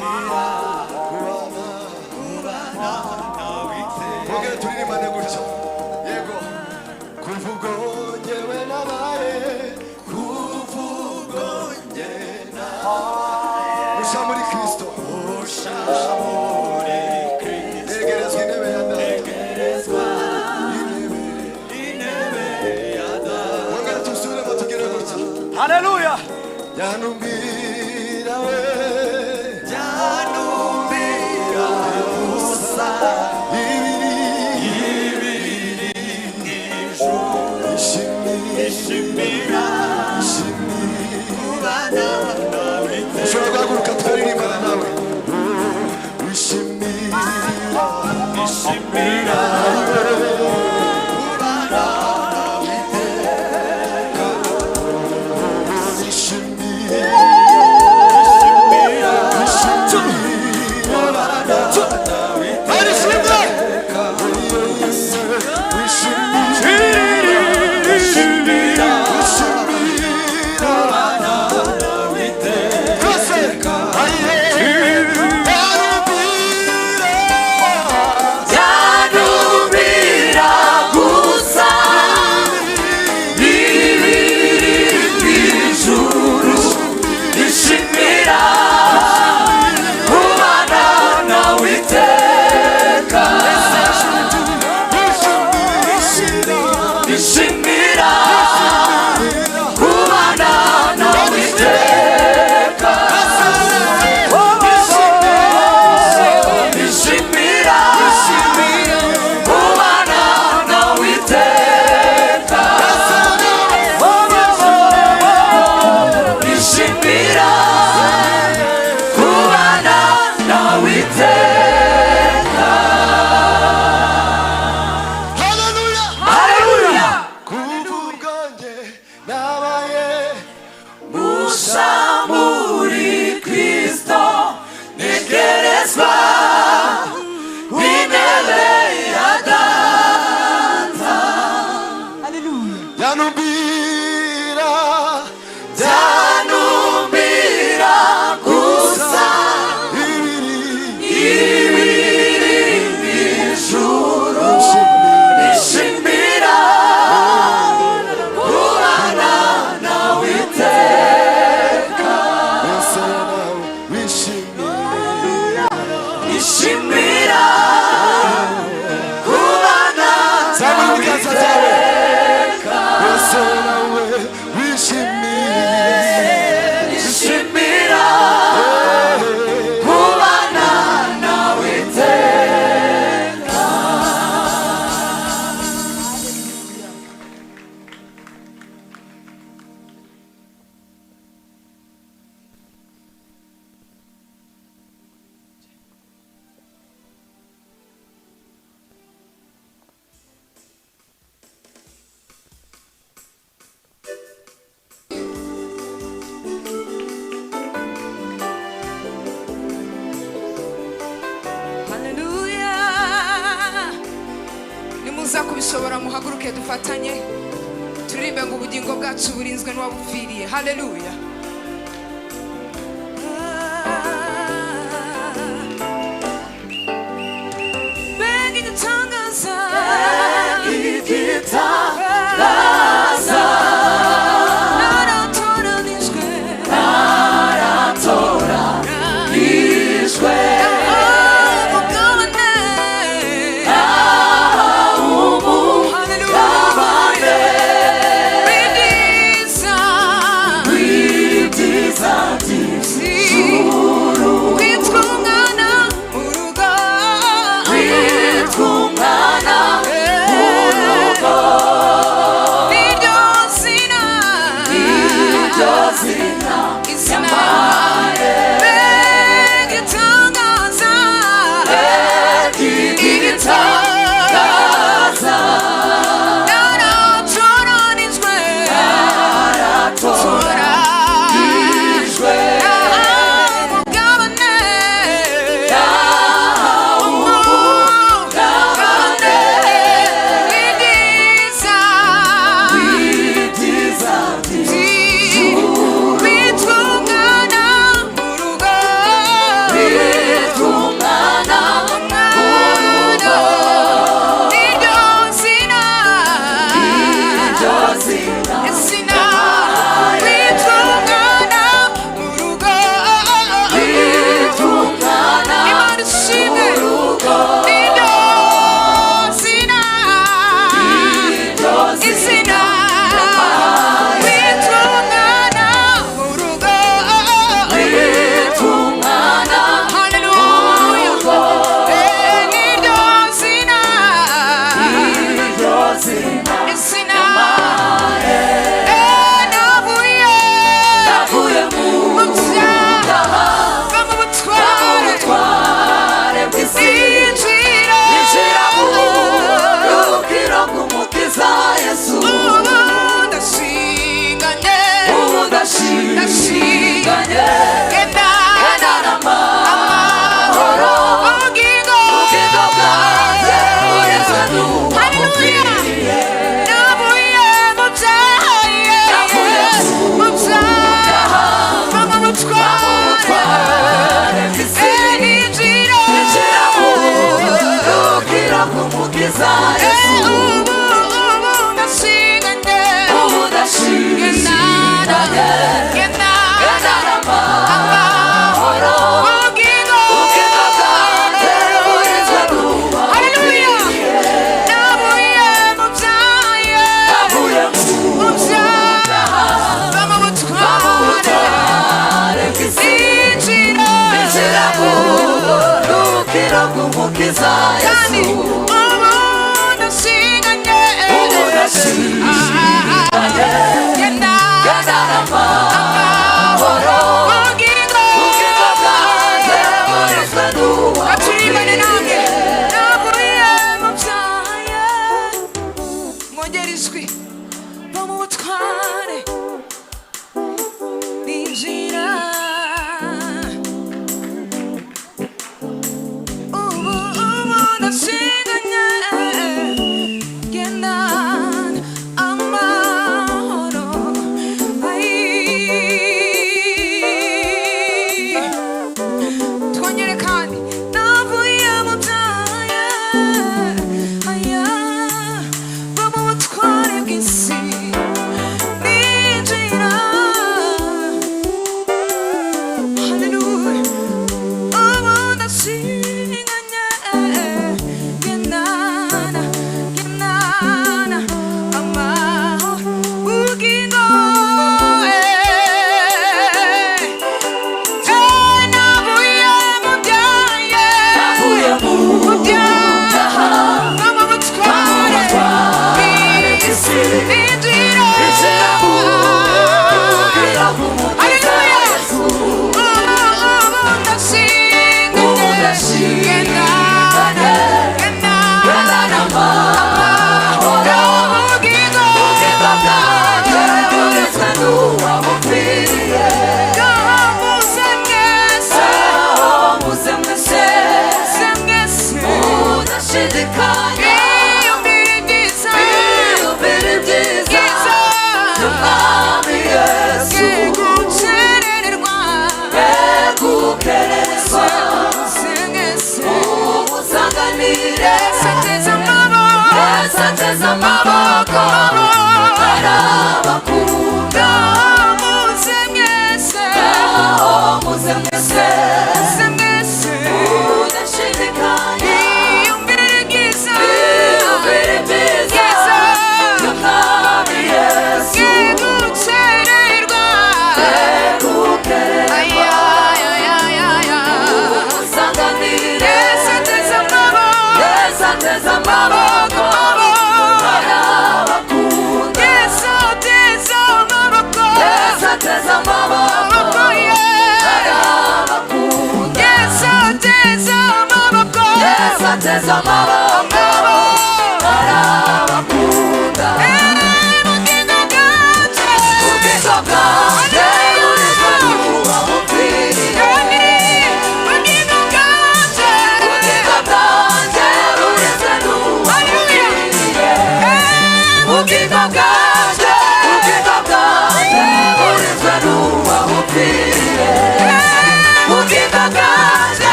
Kubana Mwongere turirimbane gutyo. Yego. Kuva ubwo njyewe nabaye, kuva ubwo njye nabaye musha muri Kristo, negerezwa intebe ya data, intebe ya data. Mwongere tusubiremo tugere gutya. Haleluya. Byanumbira we, byanumbira gusa ibiri ishimira, ishimira kubana nawe. Ushobora guhaguruka tukaririmbana nawe. Ishimira, ishimira kubana nawe iteka. Ishimira, ishimira, ishimira nawe iteka. Ishimira, ishimira, ishimira nawe iteka. Byanubira gusa ibiri ijuru, ishimira kubana nawe iteka, ishimira kubana nawe iteka, ishimira kubana nawe iteka, ishimira kubana nawe iteka. Haleluya! Haleluya. Kuva ubwo njye nabaye Musha muri Kristo, negerezwa intebe ya data. Byanumbira, Byanumbira gusa ibiri ibiri ijuru, ishimira kubana nawe iteka, mbese nawe wishimira, ishimira kubana Zamura nawe ibiganza byawe. iteka, Mbese nawe wishimira, ishimira kubana nawe iteka. Haleluya. Nimuza kubishobora muhaguruke dufatanye turirimbe ngo ubugingo bwacu burinzwe n'uwabupfiriye. Haleluya. Mbega igitangaza, Igitangaza.